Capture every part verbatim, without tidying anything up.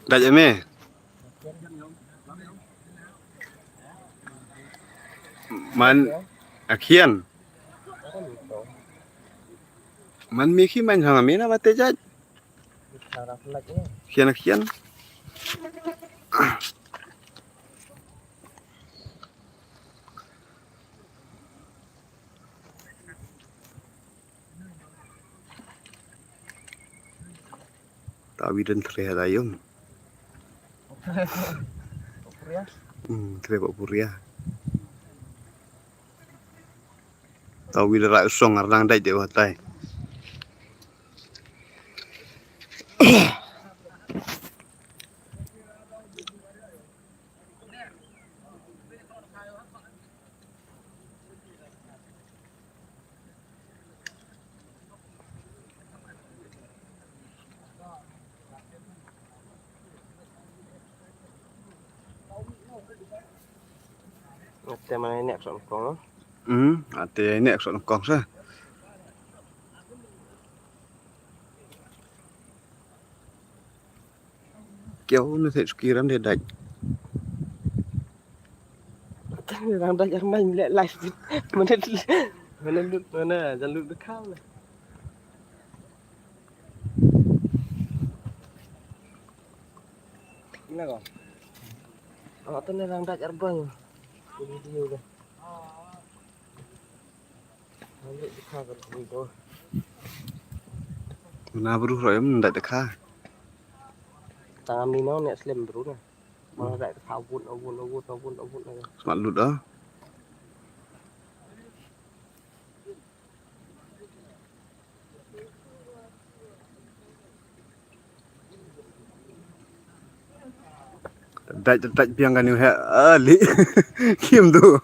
Dait ïa me. Man a khian. Man me khi man hang me na ba te jait. Khian a khian. Tawi den tre da yum. Hmm, tre ba puria. Tawi da ra song arlang dai de watai. Ate mana ini action kong. Hmm, ate ini action kong sa. Kiaw na thei suki ram de dai. Rang dai ar mai le live. Mana, mana lut, mana jan lut de kau. Ina ko. Ang atan rang dai ar bang. Video de. Muna bru ro em dait da kha. Tang ami no ne slem bru na. Muna dait da kha wun wun wun wun wun wun. Smat lut ah. Dait dait biang kan yu he ali. Kim tu.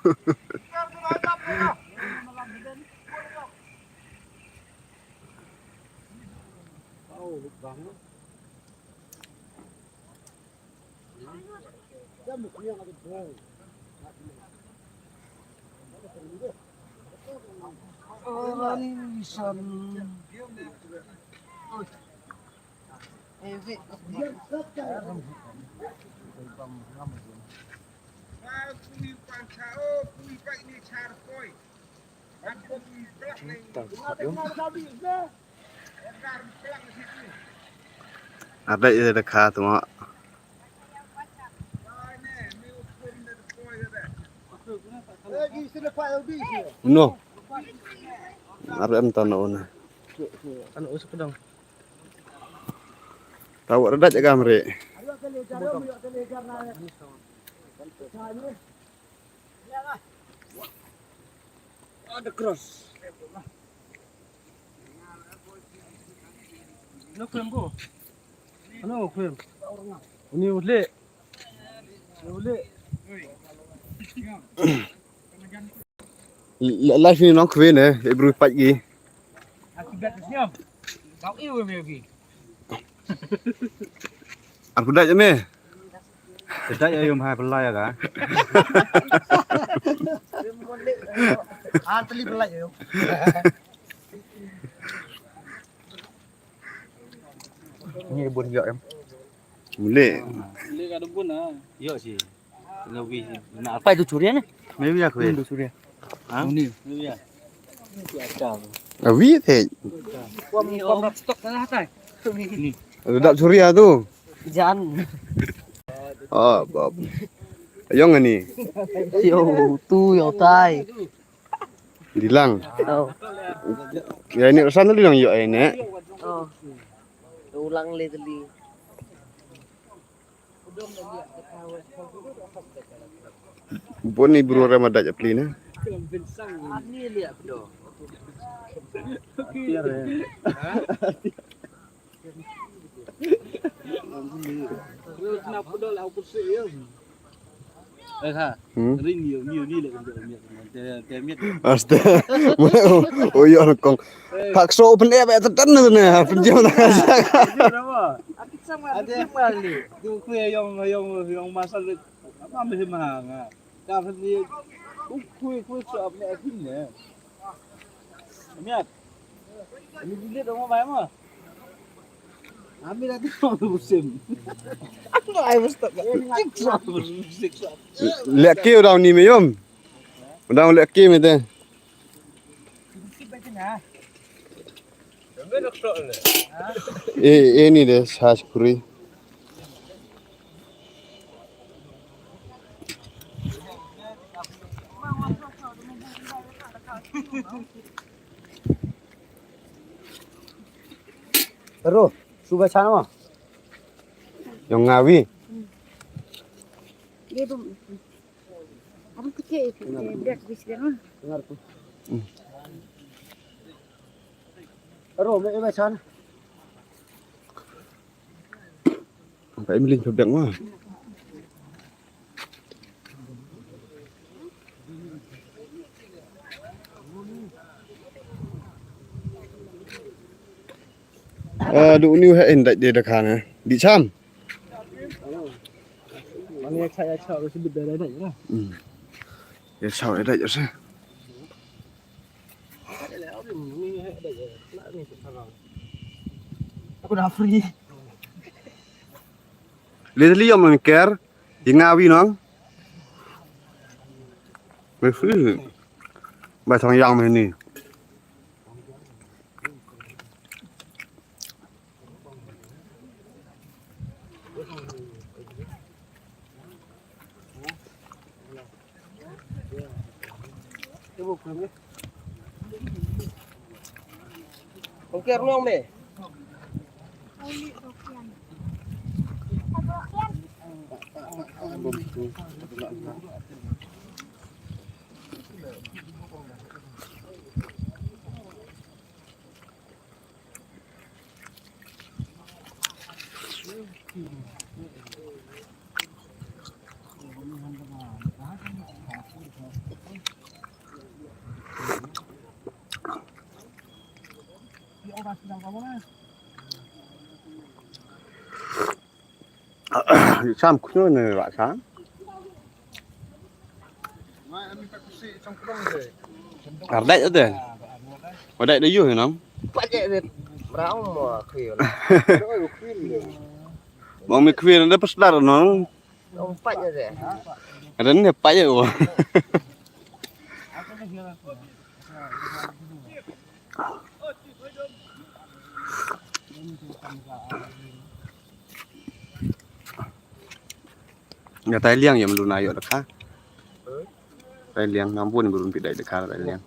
Ada ida da kha tu ma. No. Ar em tano na. Ano usa pedang. Tawa redat jaga meri. Ada cross. Ano krim ko? Ano krim? Ini ulit. Ini ulit. Live ni nong kwe ne, ibru pat gi. Aku bet ni. Bau iu me gi. Ar phi dait ïa me? Phi dait ïa me ha phi lai ïa ka. Ah, teli phi lai ïa. Ni bun ïa em. Mule. Mule ka dum bun ah. Ïa si. Pai tu curi ne? Maybe aku. Tu curi. Ha? Ni. Maybe. Awi te. Kom kom rap stok na hatai. Ni. Ada dak curi tu. Jan. Oh, bab. Ayong ni. Yo, tu yo tai. Dilang. Oh. Ya ini urusan tu dilang yo ini. Oh. Ulang le teli. Bun ni bru rama dait apli na. Eh ha. Hmm. Ring yo yo ni le. Aste. Oh yo kong. Pak so pen e ba tetan ne. Penjam na. Ati sama ati sama ni. Tu ku yong yong yong masal. Apa mesti mahang. Ka ni. Ku ku ku so apa ni ne. Miat. Leh ki u dau ni me yom. U dau leh ki me te. E, e ni de sha shkri. Ro, suba chana ma. Yong ngawi. Ye bum. Am kike, eh, biak bis biak, ah. Ro, me eba chana. Ka em lin phe bek ma. Eh, du ni he en dai de da kane. Di cham. Ani ya cha ya cha ro si bit da da na. Hmm. Ya cha ya dai ya se. Aku dah free. Literally yom nang ker, inga wi nang. Mesti. Ba sang yang meni. Sam kunu ne ba sam. Ar dai de. Wa dai de yu nam. Pait de. Brau mo khil. Mo mi khil de pas dar no. Pait de. Ada ne pait de. Nga tai liang ya melu na yo dekha. Tai liang nampun belum pidai dekha tai liang.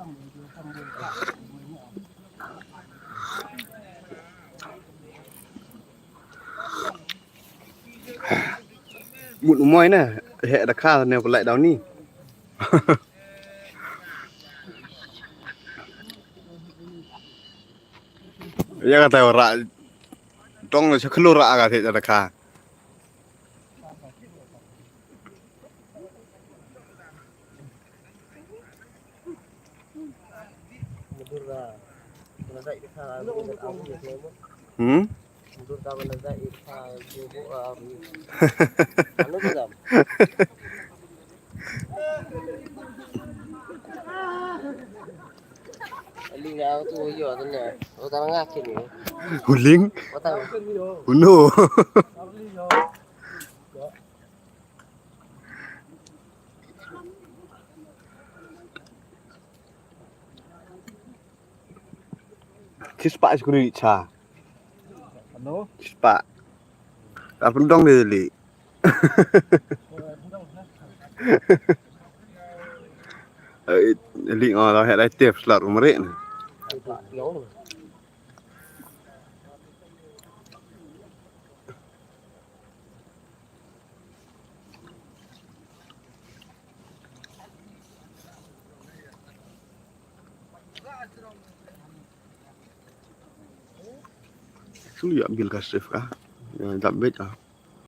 Mut umoi na he dekha ne pelai daw ni. Ya kata ora dong ne sekelur aga te dekha. Hmm? Huling? Uno. Chispa is kuri cha. Ano? Chispa. Apun dong de li. Li ngo la he lai tip slat umre. Sulu ya bil ka sif ka. Ya dap bet ah.